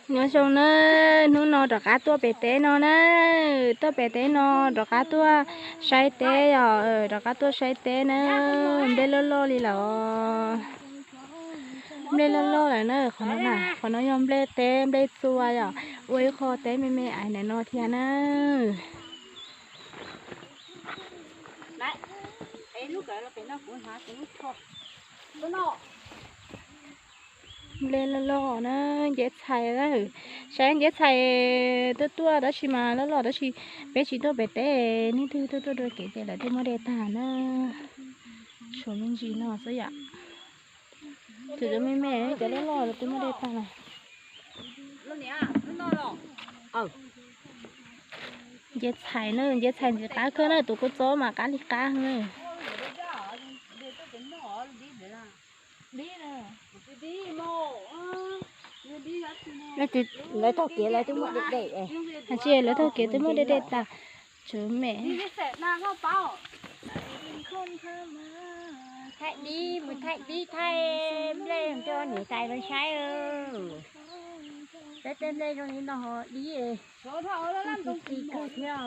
Nyob zoo na, hnub no rov qab tuaj pem teb no na, tuaj pem teb no rov qab tuaj saib teb os, rov qab tuaj saib teb na, nplej loj loj li lawm. Nplej loj loj lawm na, qhov no na, qhov no yog nplej teb nplej txua yom, ua ib qho teb me me ais ntawm no thiab na. Nplej loj loj na, nceb txhais, saib nceb txhais tuaj tuaj tab sis mas loj loj tab sis peb tsis tuaj pem teb, leej twg tuaj tuaj dua kev ces lawv twb muab de tag na. Tshuav me ntsis no xwb yom. Cov me me cov loj loj lawv twb muab de tag na. Nceb txhais na, nceb txhais ntxim qab kawg na, tus kua txob mas qab li qab na. Lawv taug kev lawv twb muab de de. Hais tsis lawv taug kev twb muab de de tas. Tswv mem. Thaij dib, mus thaij dib thaij nplej rau niam tais lawv saib. Peb tej nplej zoo li no ho dib, kuj txi txi kawg thiab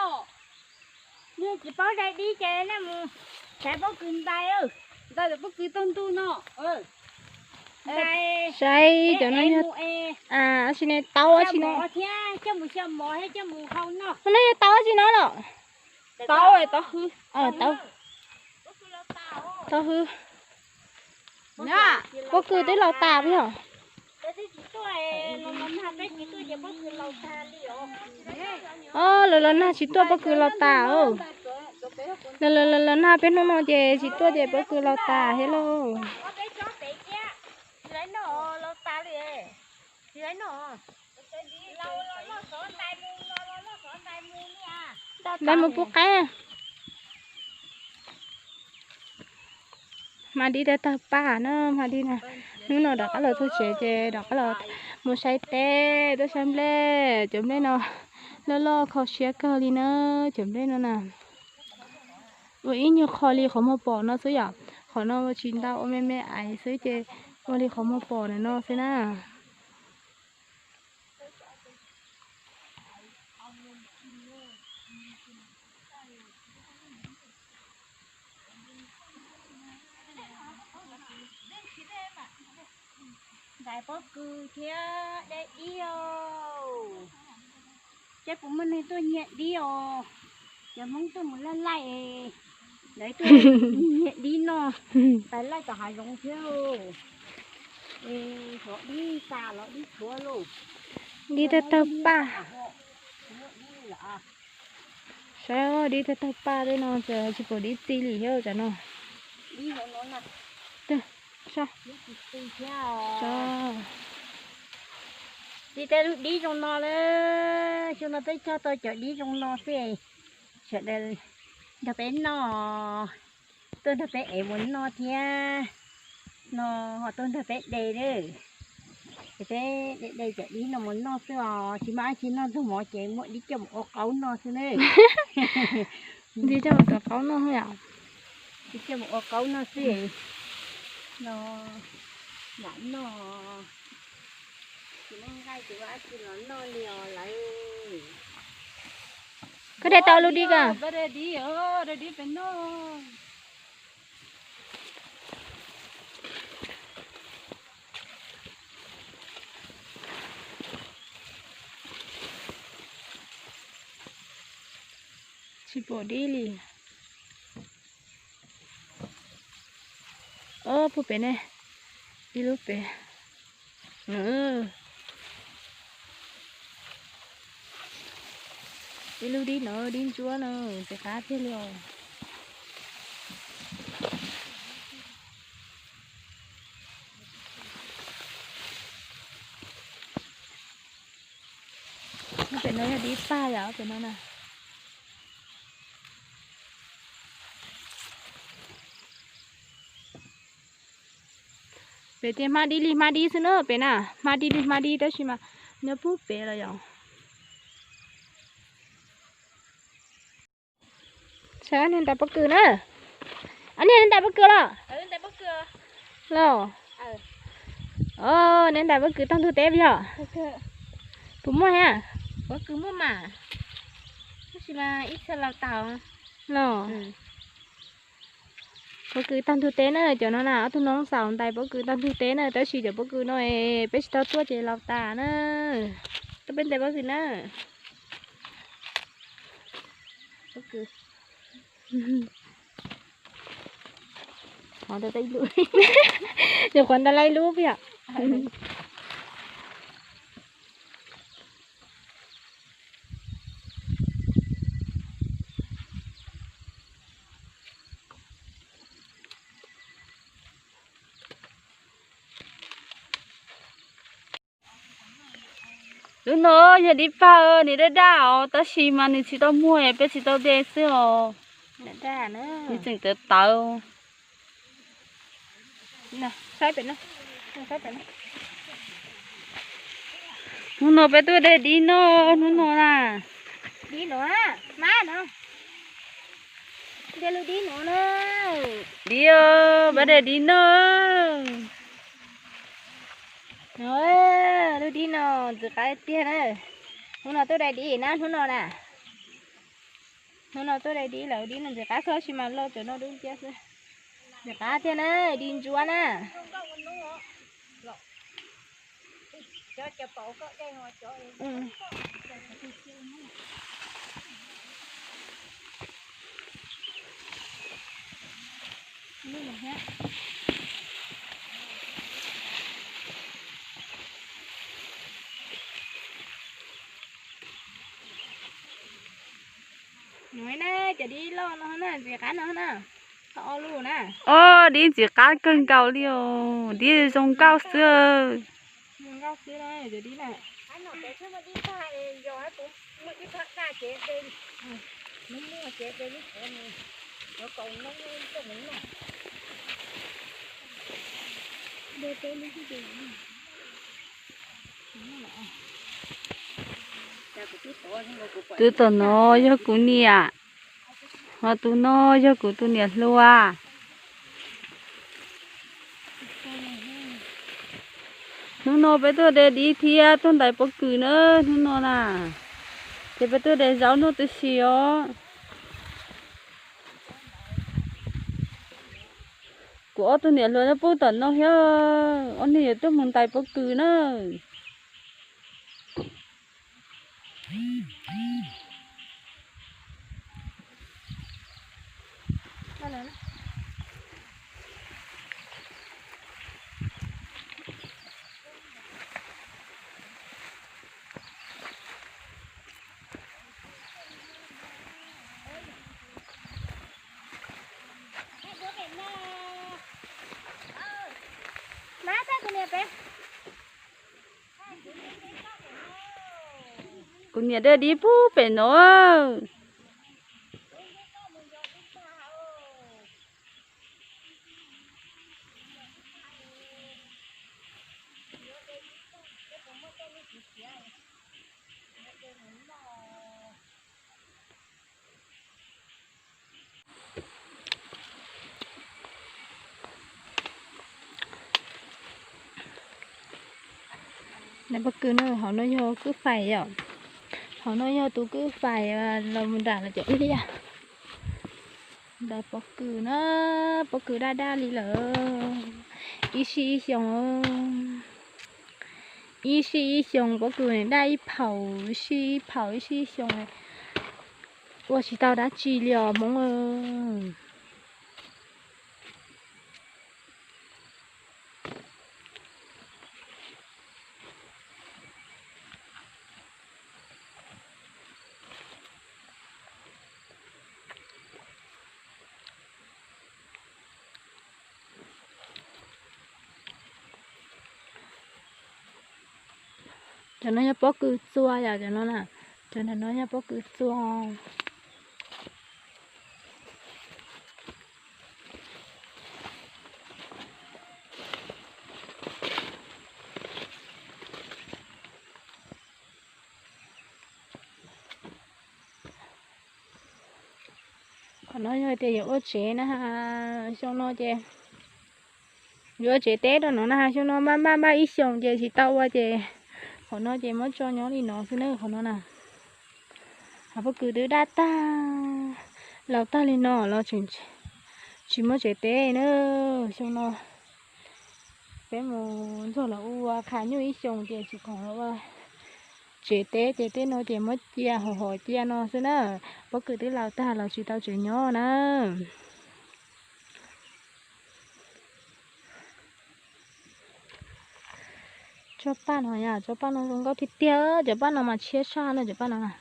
os. Yog tsis paub saib dib ces nej mus saib pob kws ntais, ntais pob kws taug ntug no. Saib cov no yog, a, tsis ne, taub tsis no. Thiab coj mus xyaw mov thiab coj mus hau noj. No yog taub tsis no los? Taub, taub hwb. Taub hwb. Pob kws twb laus tas yog. Os, lawv los nag tsis tuaj pob kws laus tas. Lawv los nag peb hnub no ces tsis tuaj ces pob kws laus tas thiab lauj. Ntais mus pub qaib. Hma dib tawg tawg paj na, hma dib na. Hnub no rov qab los txog tsev ces rov qab los mus saib teb, tuaj saib nplej. Cov nplej no loj loj kho siab kawg li na, cov nplej no na. Ua ib nyuag qho li qhov muag pom no xwb yom. Qhov no ua tsis ntau, ua me me ais xwb ces ua li qhov muag pom ntawm no xwb na. Ntais pob kws thiab deb dib os. Seb puas muaj neeg tuaj nyiag dib os. Cov Hmoob tuaj mus laij laij, lawv tuaj nyiag dib noj, pais laij tom hav zoov thiab. Los dib tas los dib tshuav lauj. Dib tawg tawg paj. Saib dib tawg tawg paj tej no ces tsis pom dib txi li thiab tam no. Txi tej lub dib zoo no lawm, xyoo no peb cog tau cov dib zoo no xwb. Sawv daws nrog peb noj, tuaj nrog peb ev mus noj thiab. No ho tuaj nrog peb de lawm. Ces peb de de cov dib no mus noj xwb os, tsis muaj dab tsi noj, ntxuag mov ces muab dib coj mus ua qaub noj xwb ne. Dib coj mus ua qaub noj yom. Dib coj mus ua qaub noj xwb. No lam noj. Tsis muaj nqaij ces ua dab tsi los noj li os lawv. Koj de tau lub dib ko? Tsis pom dib li. Ob pug pem ne, ib lub pem. Ib lub dib no, dib ntsuab no, ntxim qab tiag li os. Pem no yog dib paj yom, pem no na. Pem tias hma dib li hma dib xwb na, pem na, hma dib li hma dib tab sis mas nyob pub pem los yom. Ob niag ntais pob kws na. Ob niag ntais pob kws los? Los. Ob niag ntais pob kws taug ntug teb yog? Puas muaj thiab? Pob kws muaj mas, tab sis mas ib txhia laus tas los. Pob kws taug ntug teb na, cov no na ob tug noob xaus ntais pob kws taug ntug teb na, tab sis cov pob kws no peb tsis tau tuaj ces laus tas na. Tuaj peb ntais pob kws na. Pob kws. Qhov ntawd ib lub, yog qhov ntawd lub yom. Lub no yog dib pag, nws daj daj os, tab sis mas nws tsis tau muag, peb tsis tau de xwb os. Nws tseem tawv tawv. Hnub no peb tuaj de dib noj, hnub no na. Dib no, dib, peb de dib noj. Lub dib no ntxim qab tiag na. Hnub no tuaj de dib na, hnub no na. Hnub no tuaj de dib lawm, dib no ntxim qab kawg, tab sis mas loj cov no dub nciab xwb. Ntxim qab tiag na, dib ntsuab na. Cov dib loj no na, ntxim qab no na. Ob dib ntxim qab kawg nkaus li os, dib zoo nkauj xwb. Tus tom no yog kuv niam, ho tus no yog kuv tus niam hluas. Hnub no peb tuaj de dib thiab tuaj ntais pob kws na, hnub no na. Ces peb tuaj de zaub noj tib si os. Kuv ob tug niam hluas nyob pub tom no thiab, ob niag yuav tuaj mus ntais pob kws na. Kuv niam de dib pub pem no. Ntais pob kws no, hauv no yog kwj fais yom. Hauv no yog tus kwj fais los mus nram lawv cov liaj. Ntais pob kws na, pob kws daj daj li lawm. Ib sij ib xyoos, ib sij ib xyoos pob kws daj ib phaum, ib sij ib phaum, ib sij ib xyoos. Ua tsis tau dab tsi li os Hmoob. Cov no yog pob kws txua yom, cov no na, cov no yog pob kws txua. No yog tias yuav ua tsev na, xyoo no ces yuav ua tsev teb rau no na, xyoo no maj maj maj ib xyoos ces tsis tau ua ces qhov no ces muab tso nyob li no xwb na, qhov no na. Hos pob kws twb daj tag, laus tag li no los tseem tsis muaj tsev teb na. Xyoo no peb mus ntxuag los ua qhav nyuj ib xyoos ces tsis khoom los ua tsev teb ces tej no ces muab cia hauv hauv cia no xwb na. Pob kws twb laus tag los tsis tau tsev nyob na. Tsob paj no yom, tsob paj no zoo nkauj tiag tiag, cov paj no mas tshiab tshaj no, cov paj no na,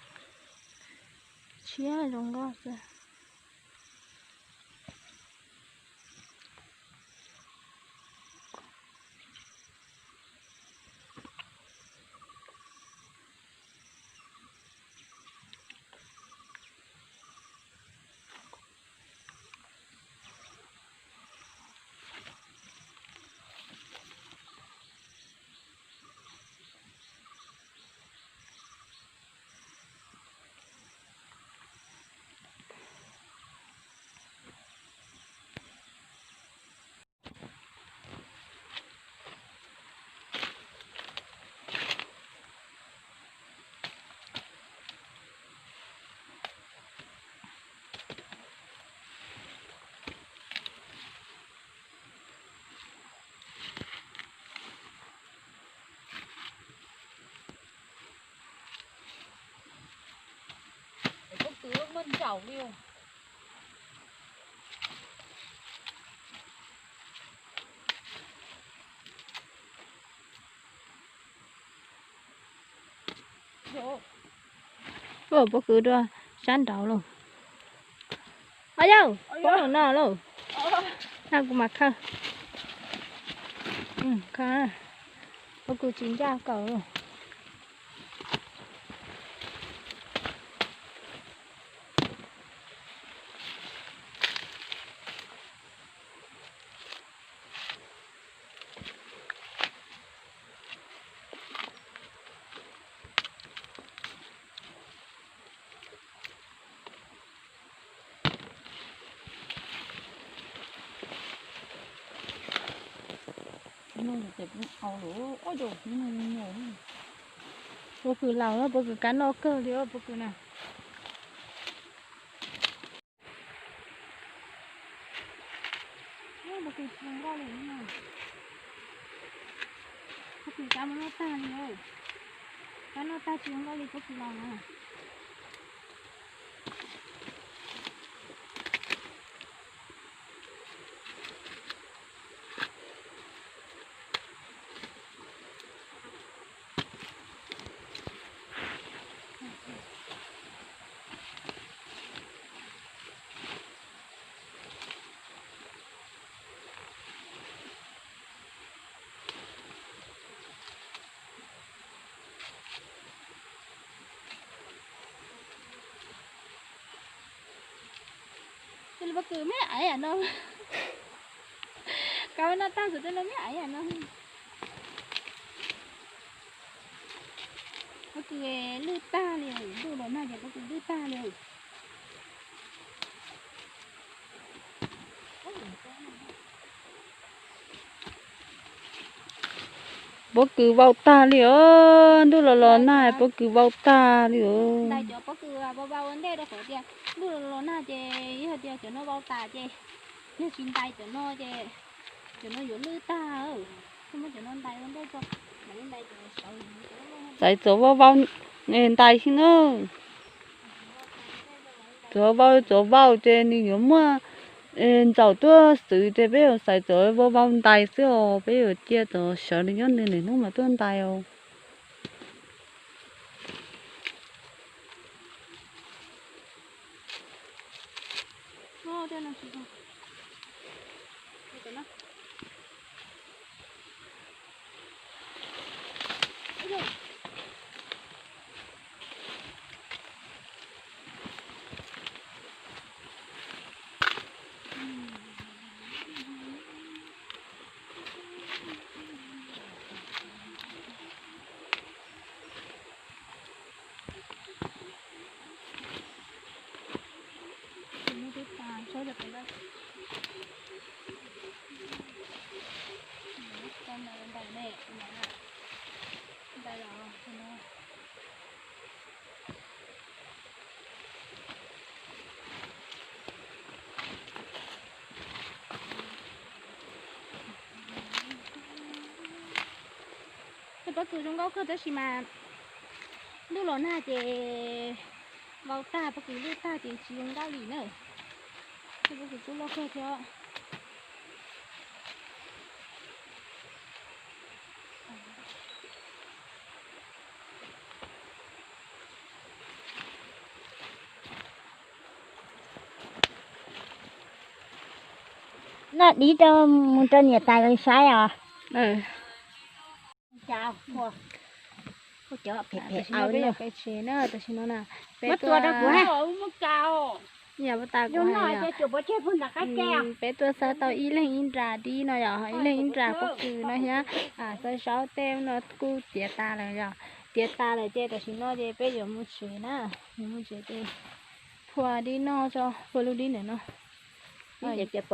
tshiab zoo nkauj xwb. Pob kws muaj ntsaum li. Pob kws dua sab nraud lauj. Au yau, pob no lauj. Nag kuv mas khaws. Pob kws tsis ncaj kaum lauj. Pob kws laus, pob kws kab noj kawg li, pob kws na. Pob kws tsis zoo nkauj li no. Pob kws kab muab noj tag li. Kab noj tag tsis zoo nkauj li pob kws laus na. Pob kws me aiv yam no. Kab noj tag xwb tej no me aiv yam no. Pob kws lwj tag li, ntuj los nag ces pob kws lwj tag li. Pob kws vau tag li os, ntuj los los nag pob kws vau tag li os. Ntais cov pob kws vau vau ua ntej rau qhov tias ntuj los los nag ces yog tias cov no vau tas ces yog tsis ntais cov no ces cov no yuav lwj tag. Muab cov no ntais ua ntej tso, mam li ntais cov saud. Xaiv txov vau vau, ntais xwb na. Txov vau, txov vau ces nws yuav muaj ntsaum tuaj xwb ces peb yuav xaiv txov vau vau ntais xwb os, peb yuav cia txov sawv nws nyob nws niaj hnub mas tuaj ntais os. Tej pob kws zoo nkauj kawg tab sis mas ntuj los nag ces vau tag, pob kws lwj tag ces tsis zoo nkauj li na. Tej pob kws kub loj kawg thiab. Noj dib rau mus rau niam tais lawv saib os. Peb yog peb tsev na, tam sim no na, peb tuaj, peb tuaj xaws tau ib leeg ib nra dib no yom, ib leeg ib nra pob kws no thiab. Xaws zaub tej no kuj tiav tas lawm yom, tiav tas lawm ces tam sim no ces peb yuav mus tsev na, yuav mus tsev ces phua dib noj tso, phua lub dib ntawm no. Yuav mus tsev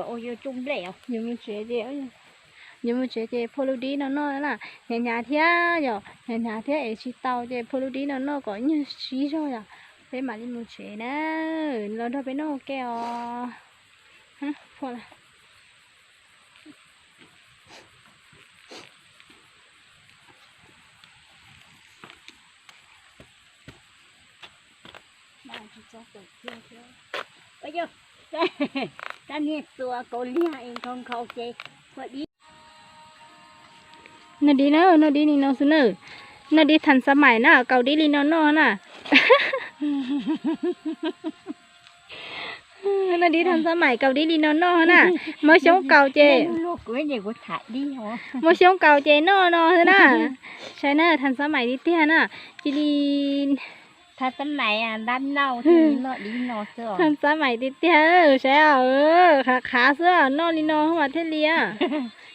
ces, yuav mus tsev ces phua lub dib no noj na, hnyav hnyav thiab yom, hnyav hnyav thiab es tsis tau ces phua lub dib no noj kom nyuag sib zog yom, peb mam li mus tsev na, los nrog peb noj ua ke os. Noj dib na, noj dib li no xwb na, noj dib thas xab mais na, kaus dib li no noj na. Noj dib thas xab mais kaus dib li no noj na, muab xyoob kaus ces, muab xyoob kaus ces noj no xwb na. Saib na, thas xab mais tiag tiag na, cia li thas xab mais tiag tiag, saib os, qhav qhav xwb noj li no mas thiaj li,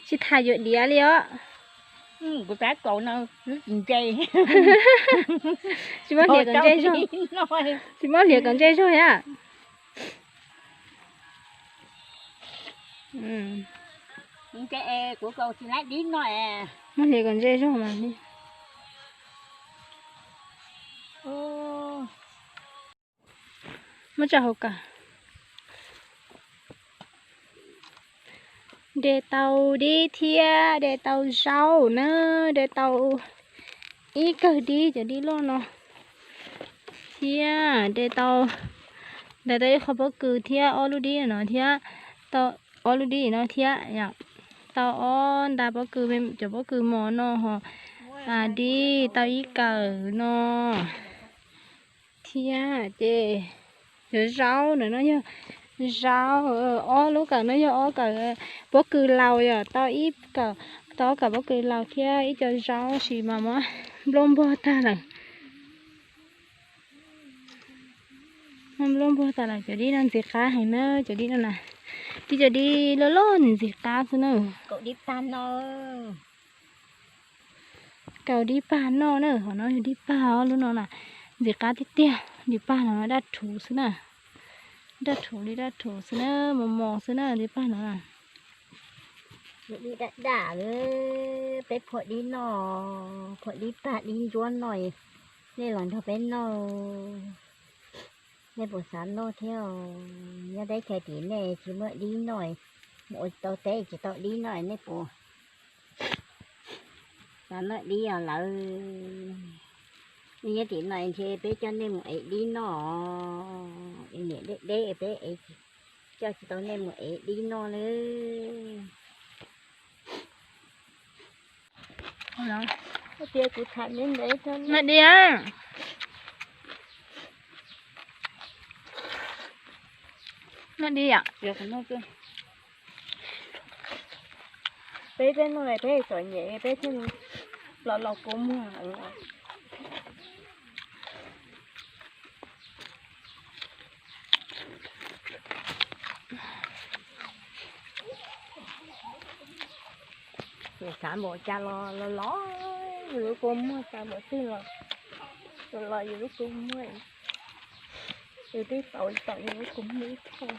tsis tham yuav diav li os. Tsis muab hliav kom ntse zog, tsis muab hliav kom ntse zog thiab. Muab hliav kom ntse zog mas li. Muab tso hauv kawm. De tau dib thiab de tau zaub na, de tau ib kawm dib, cov dib loj no thiab de tau, de tau ib qho pob kws thiab ob lub dib no thiab, tau ob lub dib no thiab, tau ob nta pob kws, cov pob kws mos no ho, dib tau ib kawm no thiab ces cov zaub no no yog zaub, ob lub kawm no yog ob kawm pob kws laus yom, tau ib kawm, tau ob kawm pob kws laus thiab ib co zaub sis mas muab npluaj npuag tag lawm. Muab npluaj npuag tag lawm, cov dib no ntxim qab heev na, cov dib no na, tib cov dib loj loj ntxim qab xwb na. Kaus dib pag noj na, qhov no yog dib pag os, lub no na ntxim qab tiag tiag, dib pag no daj rhuv xwb na, daj rhuv li daj rhuv xwb na, mos mos xwb na, dib pag no na. Dib daj daj, peb phua dib noj, phua dib pag dib ntsuab noj, nej los nrog peb noj, nej puas xav noj thiab? Nyob teb chaws tim nej tsis muaj dib noj, mus ua tau teb tsis tau dib noj, nej puas xav noj dib os lawm? Nej nyob tim no ntshe peb coj nej mus ev dib noj, niam deb deb peb coj tsis tau nej mus ev dib noj lawm. Noj dib, noj dib. Peb, peb noj peb txom nyem peb thiaj los los kua muag. Xav npaum cas los los los yus lub kua muag, xav npaum twg los los yus lub kua muag, yus twb tau tau yus lub kua muag ib txhia.